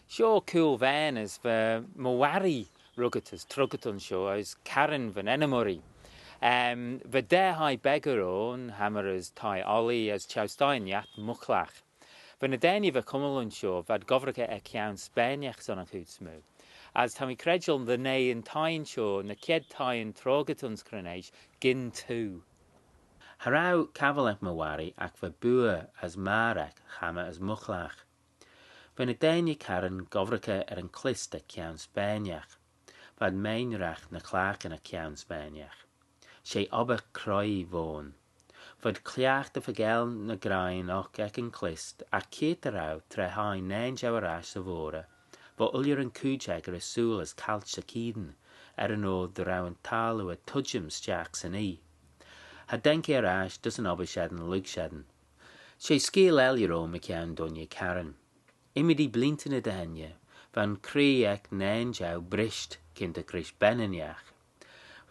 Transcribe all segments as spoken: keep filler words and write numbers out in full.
Shoh Cooyl Vane as va my warree ruggit as truggit ayns shoh, as Karen va'n ennym urree. Em, va daa hie beggar ayn, hammar as thie ollie, as çheu-sthie yn lhiat mucklagh. Va ny deiney va cummal ayns shoh, v'ad gobbraghey er kione Spaainagh son y chooid smoo. As ta mee credjal dy nee yn thieyn shoh ny chied thieyn troggit ayns Creneash gyn twoaie. Cha row cabbalagh my warree agh va booar as magheragh chammah as mucklagh. Va ny deiney Karen gobbraghey er yn clyst er kione Spaainagh. V'ad maynragh ny claghyn er kione Spaainagh. She obbyr croie v'ayn. V'ad cliaghtey dy faagail ny grian oc ec yn clyst, agh keayrt dy row, tra hie nane jeu er ash 'sy voghrey, va ooilley yn cooid echey ersooyl as cailt 'sy keayn, er yn oyr dy row yn taggloo er tuittym stiagh 'syn oie. Cha daink eh er ash dys yn obbyr shen lurg shen. She skeeal elley roym mychione dooinney Karen. Ymmodee bleeantyn dy henney, va'n cree ec nane jeu brisht, kyntak rish ben ennagh.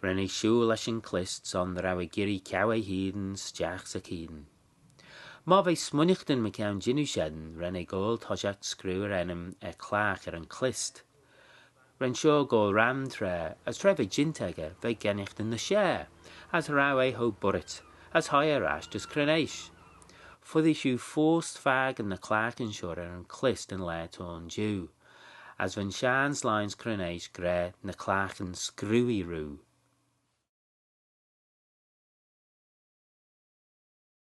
Ren eh shooyl lesh yn clyst son dy row eh geearree ceau eh hene stiagh 'sy keayn. Myr v'eh smooinaghtyn mychione jannoo shen, ren eh goaill toshiaght screeu er ennym er clagh er yn clyst. Ren shoh goaill ram traa, as tra v'eh jeant echey, v'eh gennaghtyn ny share, as cha row eh cho buirrit, as hie eh er ash dys Creneash. Foddee shiu foast fakin ny claghyn shoh er yn clyst yn laa t'ayn jiu, as va'n shenn slein's Creneash gra ny claghyn screeuee roo.